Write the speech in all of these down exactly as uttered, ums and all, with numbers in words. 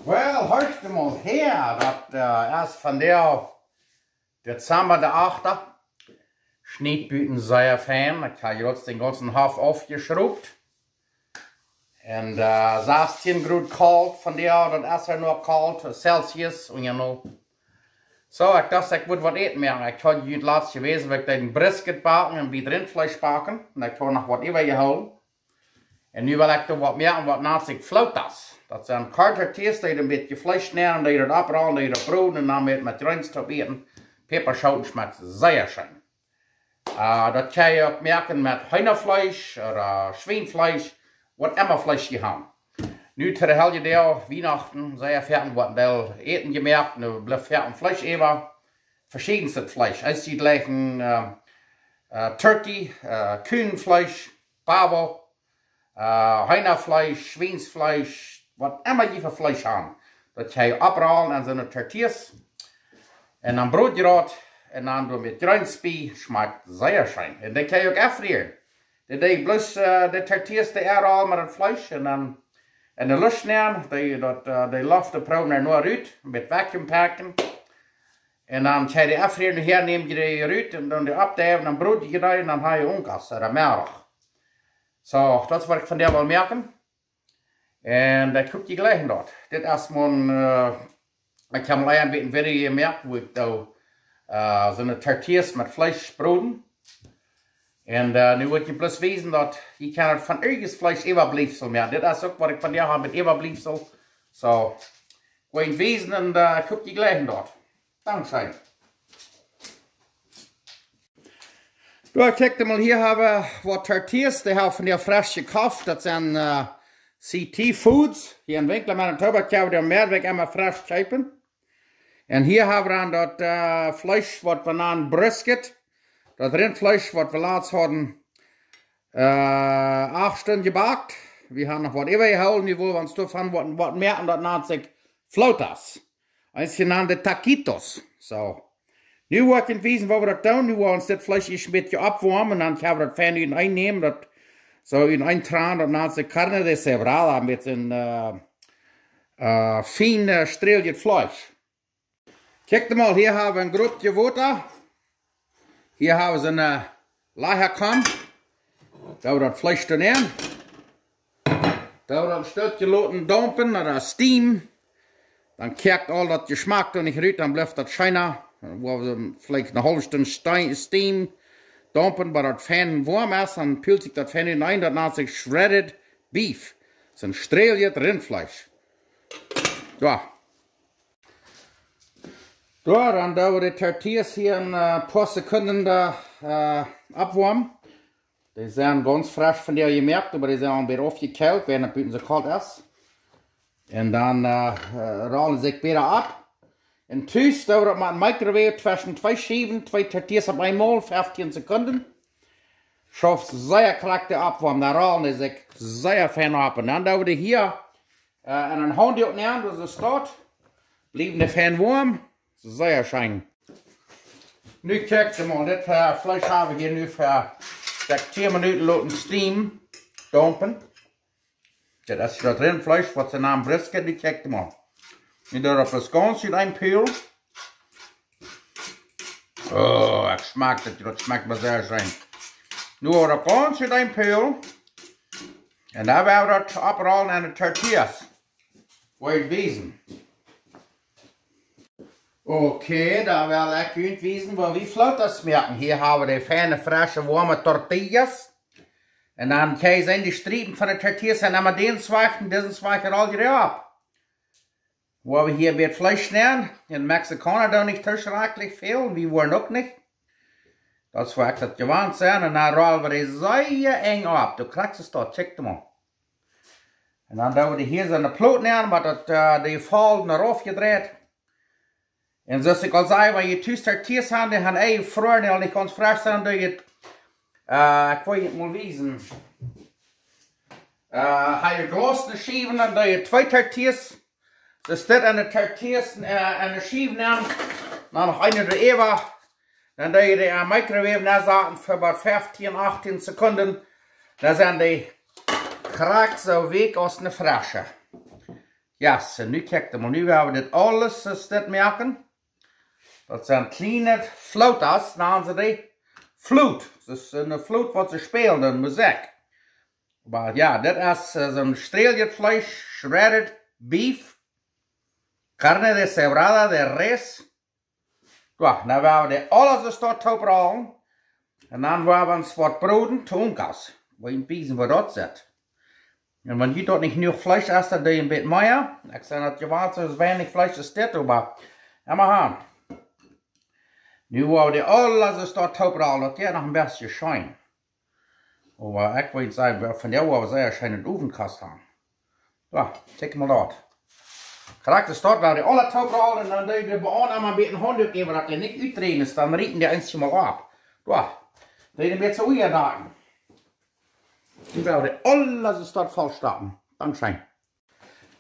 Well, horcht mol häa, daut es vondoag Dezamba de achte. Schniet buten sea fein. Ekj hab jrod dän gaunzen Hoff aufjeschruft. Un sastien Grod kolt vondoag, daut es hia noch kolt, Celsius, un jo no. Soo, ekj docht, ekj wudd waut äten moaken. Ekj haud junt latst jewäsen, woo ekj deed Brisket backen un bät Rintfleesch backen. Un ekj haud noch waut äwajehoolen. Un nu well ekj doa waut moaken, waut nant sikj flautas. Daut sent Kartoffeln, dee een bät Fleesch nämen, dee daut oprollen, dee daut broden un dan met, met Greens toop äten. Päpaschooten, schmakjt sea scheen. Daut kaun jie uk moaken met Heenafleesch ooda Schwienfleesch, waut emma Fleesch jie haben. Nu to de Heljedoag, Wienachten, sea foaken woat een Deel Äten jemoakt, nu blift foaken Fleesch äwa. Veschiedenstet Fleesch, aus jie jlikjen, Turkey, Kuhnfleesch, Pavo, Heenafleesch, Schwiensfleesch, waut emma jie fa Fleesch haben. Daut kaun jie oprollen en soone Tortillas. Un dan brod jie daut. Un dan doa met Greens bie, schmakjt sea scheen. Un dee kaun jie uk enfrieren. Dee dee bloos de Tortillas dee enrollen met daut Fleesch un dan en de Luft nämen, dee, daut, dee Luft dee proowen no rut, met vacuum packen. Un dan kaun jie dee enfrieren, hia näm jie dee rut un dan dee oppdeiwen, dan brod jie dee un dan hab jie Onkas ooda Merch. Soo, daut es waut ekj vondoag well moaken. Un ekj hop jie jlikjen daut. Dit es mien, ekj hab mol een bät een Video jemoakt, woo ekj doa soone Tortillas met Fleesch brod. Un nu well ekj jie bloos wiesen daut jie kjennen von irjent Fleesch Äwabliefsel moaken. Dit es uk waut ekj vondoag hab met Äwabliefsel. Soo, ekj well wiesen un ekj hop jie jlikjen daut. Dankscheen. Jo, kjikjt mol, hia hab wie waut Tortillas, dee hab wie vondoag fresch jekoft. Daut sent C T Foods. Hia en Winkler, Manitoba, kjenn wie dee mea aus emma fresch kjeepen. Un hia hab wie dan daut Fleesch, waut wie nanen Brisket. Daut Rintfleesch, waut wie latst hauden acht Stunden jebackt. Wie haben noch waut äwajehoolen, nu well wie ons doavon waut, waut moaken, daut nant sikj flautas. Eent jenant taquitos. Soo. Nu well ekj junt wiesen, woo wie daut doonen. Nu well wie ons dit Fleesch ieescht een bät oppwoamen un dan kjenn wie daut fein uteneen nämen. Daut, soo uteneen tranen, daut nant sikj carne deshebrada, een bät fien sträwjet Fleesch. Kjikjt mol, hia hab wie een Grop Wota. Hia hab wie soone Lechakom. Doo wie daut Fleesch doa nämen. Doo wie daut een Stootje loten daumpen ooda steam. Dan kjikjt aul daut Jeschmak doa nich rut, dan blift daut scheena. Woa wie veleicht eene haulwe Stund steam, daumpen, bat daut fein woam es, dan pult sikj daut fein uteneen, daut nant sikj shredded beef. Daut es sträwjet Rintfleesch. Jo. Jo, dan doo wie de Tortillas hia een poa Sekunden doa oppwoamen. Dee sent gaunz fresch vondoag jemoakt, oba dee sent aul een bät aufjekjeelt, wiels daut buten soo kolt es. Un dan rollen see sikj bäta opp. Un tus doo wie daut met Microwave tweschen twee Schiewen, twee Tortillas opp eemol, feftieen Sekunden. Schauft sea krakjt de Oppwoam, dan rollen dee sikj sea fein opp. Un dan doo wie dee hia en een Haundtuch nämen, daut es daut. Bliewen dee fein woam. Sea scheen. Nu kjikjt mol, dit Fleesch hab wie hia nu fa tieen Minuten loten steam, daumpen. Dit es daut Rintfleesch, waut see nanen Brisket, nu kjikjt mol. Nu doo wie daut gaunz uteneen pult. Oh, ekj schmakj daut, daut schmakjt mau sea scheen. Nu doo wie daut gaunz uteneen pult. Un dan woa wie daut opprollen en de Tortillas. Woa ekj wiesen. Okay, dan well ekj junt wiesen, woo wie flautas moaken. Hia hab wie de feine, fresche, woame Tortillas. Un dan kjenn jie seenen, de Striepen von de Tortillas sent emma dän Wajch un disen Wajch, roll jie opp. Woa wie hia met Fleesch nämen. Un Mexikauna doonen nich too schrakjlich väl, wie woaren uk nich. Daut es woo ekj daut jewant sie. Un dan rollen wie dee sea enj opp. Du kjrichst daut, kjikj mol. Un dan doo wie dee hia soo en de Plot nämen, waut daut, dee Fold no rauf jedreit. Un soo aus ekj aul säd, wan jie tus Tortillas han, dee han eefrooren, dee aul nich gaunz fresch sent, dan doo jie, ekj well junt mol wiesen. Ha jie glausne Schiewen, dan doo jie twee Tortillas. Soo aus dit, en de Tortillas, en de Schiew nämen, dan noch eene doaräwa. Dan doo jie dee en de Microwave nensaten fa bout feftieen, achttieen Sekunden. Dan sent dee krakjt soo weekj aus ne fresche. Yes, un nu kjikjt mol, nu woa wie dit aules, es dit moaken. Daut sent kjliene Flautas, nanen see dee. Fluit. Daut es eene Fluit waut see spälen, eene Musikj. Oba jo, dit es, eh, soon Sträljet Fleesch, shredded beef, carne deshebrada de res. Jo, dan woa wie dee aules soo toop raulen. Un dan woa wie ons waut broden, tunkas. Woa wie wiesen, woo daut sitt. Un wan jie daut nich jenuach Fleesch es, dan doo een bät mea. Ekj saj daut je wannst soo weinich Fleesch es dit, oba emma han. Nu woa wie dee aules soo toop raulen, daut jeit noch een bät scheen. Oba ekj well sajen, von dee woa wie sea scheen en Owen kosten. Jo, kjikj mol daut. Krakjt soo woa wie dee aule toop raulen un dan doo wie dee bie ons emma een bät Haundduak äwa, daut dee nich utdrieejen es, dan rieten dee eensjemol opp. Jo, doo dee een bät soo wieda doa. Nu woa wie dee aules soo voll stoppen. Dankscheen.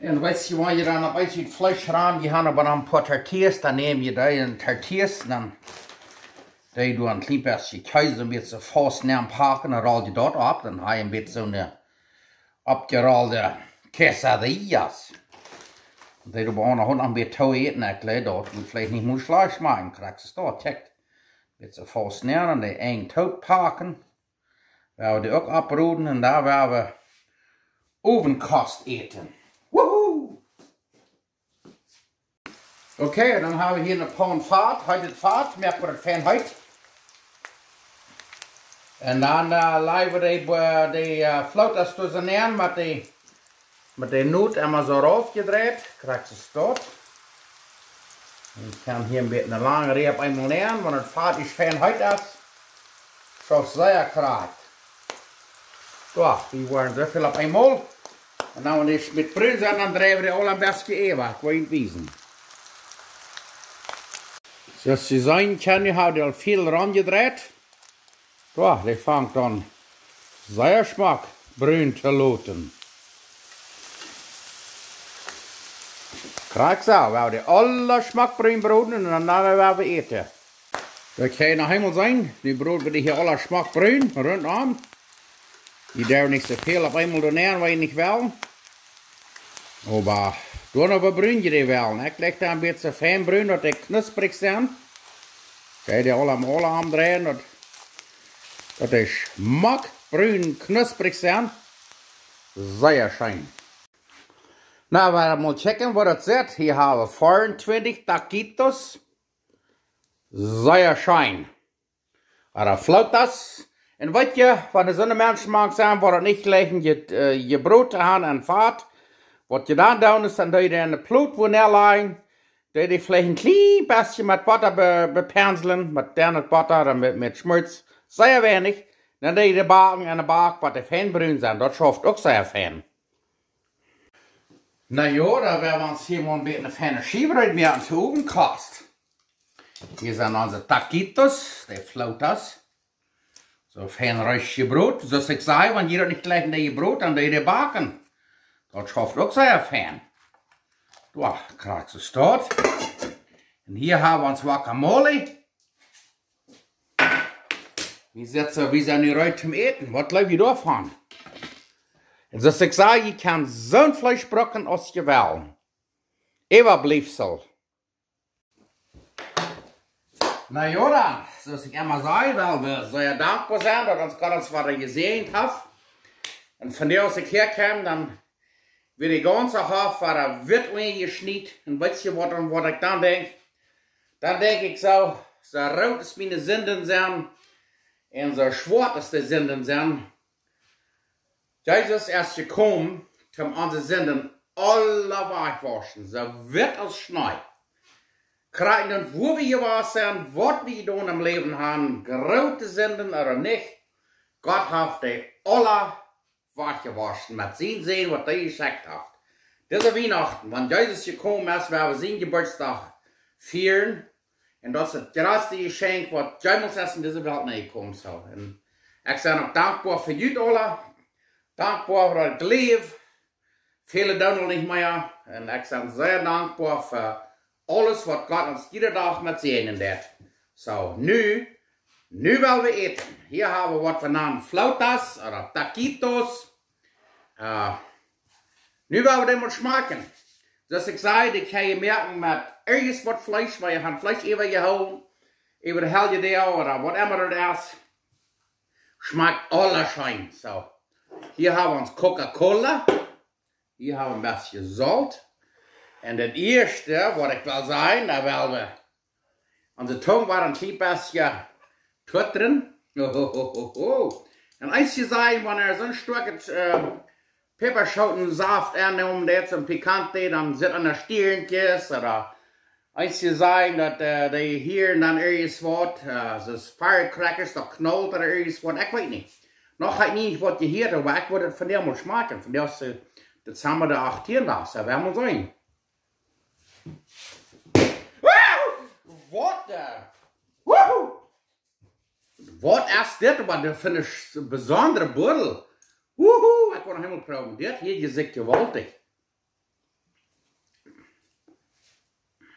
Un weetst du, wan jie dan opp eemol Fleesch han, jie han oba noch een poa tortillas, dan näm jie dee un tortillas, dan doo jie doa een kjlien bät Kjees, dan woat see faust nenn packen, dan roll jie daut opp, dan ha jie een bät soone oppjerollde quesadillas. Un doo jie doa oba noch een bät too äten, ekj jleew daut woat veleicht nich mol schlajcht schmakjen, krakjt soo, kjikjt. Woat see faust nenn un dee enj toop packen. Woa wie dee uk oppbroden un dan woa wie Owenkost äten. Wuhu! Okay, dan ha wie hia eene Paun Fat, heet et Fat, moak wie daut fein heet. Un dan, eh, laj wie dee, eh, dee, eh, Flautas doa soo nenn met dee met de Not emma soo rauf jedreit, krakjt soo. Un ekj kaun hia een bät eene lange Reep eemol nämen, wan et Fat es fein heet es. Soo sea krakjt. Jo, dee woaren soo väl opp eemol. Un dan, wan dee scheen brun sent, dan dreien wie dee aul een bät äwa. Ekj well junt wiesen. Soo aus jie seenen kjennen, nu hab ekj aul väl romjedreit. Jo, dee fangt aun sea schmock brun to loten. Krakjt soo, woa wie dee aule schmock brun broden un dan woa wie äten. Daut kjenn jie noch eemol seenen. Nu broden wie dee hia aule schmock brun, runtom. Jie derwen nich soo väl opp eemol doa nenn, wan jie nich wellen. Oba doano, woo brun jie dee wellen. Ekj laj dee een bät fein brun, daut dee knusprich sent. Kjenn jie dee aule, aule omdreien, daut, daut dee schmock brun knusprich sent. Sea scheen. Nu, woa wie mol checken, woo daut sitt. Hia hab wie veeruntwintich taquitos. Sea scheen. Ooda Flautas. Un weet jie, wan doa soone Menschen mank sent, waut daut nich jlikjen je, eh, jebroden han en Fat, waut jie dan doonen es, dan doo jie dee en de Plot wua nenn lajen, doo jie dee veleicht een kjlien bät met Botta be-, bepenslen, met Dennet Botta ooda met, met Schmolz, sea weinich, dan doo jie dee backen en de Bak, waut dee fein brun sent, daut schauft uk sea fein. Na jo, dan woa wie ons hia mol een bät eene feine Schiew reed moaken toom Owenkost. Hia sent onse taquitos, de Flautas. Soo fein reed jebroden. Soo aus ekj säd, wan jie daut nich jlikjen, dee jebroden, dan doo jie dee backen. Daut schauft uk sea fein. Jo, krakjt soo steit. Un hia hab wie ons Guacamole. Wie sent soo, wie sent nu reed toom Äten. Waut jleew jie doavon? Un soo aus ekj säd, jie kjennen soon Fleesch brucken aus jie wellen. Äwabliefsel. Na jo dan, soo aus ekj emma säd, well wie sea dankboa sennen, daut ons Gott ons wada jesäajent haft. Un von doa aus ekj häa kjeem, dan wia de gaunze Hoff wada witt unjajeschniet. Un weetst du waut, aun waut ekj dan denkj? Dan denkj ekj soo, soo root aus miene Sinden sent, un soo schwoat aus de Sinden sent, Jesus es jekomen, om onse Sinden aule wajchwauschen, soo witt aus Schnee. Krakjt dan, wua wie jewast sent, waut wie jedonen em Läwen haben, groote Sinden ooda nich, Gott haft dee aule wajchjewauschen met sien Sän, waut hee jeschekjt haft. Dise Wienachten, wan Jesus jekomen es, woa wie sienen Jeburtsdach fieren, un daut es daut jratste Jeschenkj, waut jemols es en dise Welt nenjekomen, soo. Un ekj sie uk dankboa fa junt aule, dankboa fa daut Läwen. Väle doonen aul nich mea. Un ekj sie sea dankboa fa aules, waut Gott ons jieda Dach met säajnen deit. Soo, nu, nu well wie äten. Hia hab wie waut wie nanen Flautas ooda Taquitos. Eh, nu woa wie dee mol schmakjen. Soo aus ekj säd, ekj hab jemoakt met irjent waut Fleesch, wua jie han Fleesch äwajehoolen, äwa de Heljedoag ooda waut emma daut es. Schmakjt aula scheen. Soo, hia hab wie ons Coca-Cola. Hia hab wie een bät Solt. Un daut ieeschte, waut ekj well sajen, doa well wie onse Tung woaren een kjlien bät twittren. Ho, ho, ho, ho, ho. Un aus jie seenen, wan eena soon Stekj, äh, Päpaschootensaft aunnemt, daut es soon pikante, dan sitt aun de Stierenkjes, ooda aus jie seenen daut, äh, dee hia dan irjent waut, äh, soo aus Firecrackers, daut knault ooda irjent waut, ekj weet nich. Noch hab ekj nich waut jehieet, oba ekj woa daut vondoag mol schmakjen. Vondoag es, äh, Dezamba de achttiende, soo woa wie mol seenen. Wow! Waut de? Woohoo! Waut es dit? Oba dit es een besondra Buddel. Woohoo! Ekj woa noch eemol proowen. Dit hia jeit sikj jewaultich.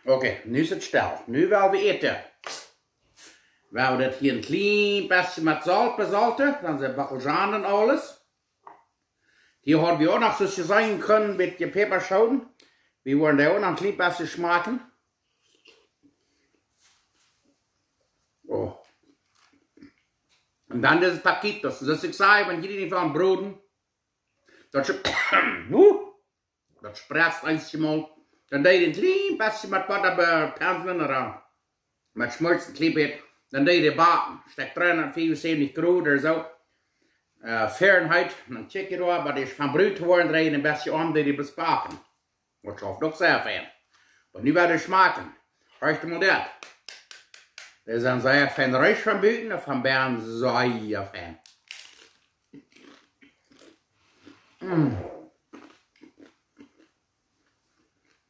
Okay, nu es et stell. Nu well wie äten. Well wie dit hia een kjlien bät met Solt besolten. Dan sent Bockelzhonen aules. Hia hab wie uk noch, soo aus jie seenen kjennen, een bät Päpaschooten. Wie woaren dee uk noch een kjlien bät schmakjen. Oh. Un dan dise taquitos. Soo aus ekj säd, wan jie dee nich woaren broden, daut sch-, wuh, daut spretzt eenjemol. Dan deist een kjlien bät met Botta bepenslen ooda met Schmolz een kjlien bät. Dan deist dee backen. Stekjt dreehundatfiefunsäwentich Grod ooda soo. Äh, Fahrenheit. Un dan check jie doa, oba dee es von brut to woaren, dreist een bät om, deist dee bät backen. Daut schauft uk sea fein. Oba nu woa wie schmakjen. Horcht mol daut. Dee sent sea fein reesch von buten un von bennen sea fein. Mm.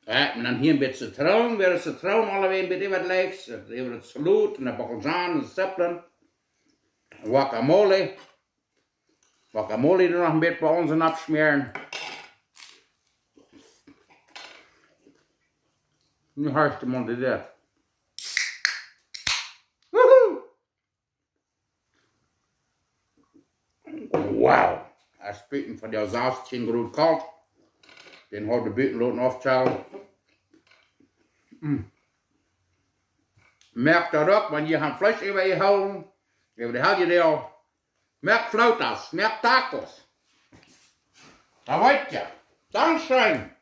Jo, un dan hia een bät Zitroon, wua de Zitroon aulawäajen een bät äwa daut Fleesch, äwa daut Salat un de Bockelzhonen un Zippeln. Guacamole. Guacamole doa noch een bät bie ons en aufschmäaren. Nu horcht mol daut. Woohoo! Wow. Daut es buten vondoag sastieen Grod kolt. Dän hab ekj buten loten aufkjellen. Mm. Moakt daut uk, wan jie han Fleesch äwajehoolen, äwa de Heljedoag. Moakt flautas, moakt tacos. Daut weet jie. Dankscheen.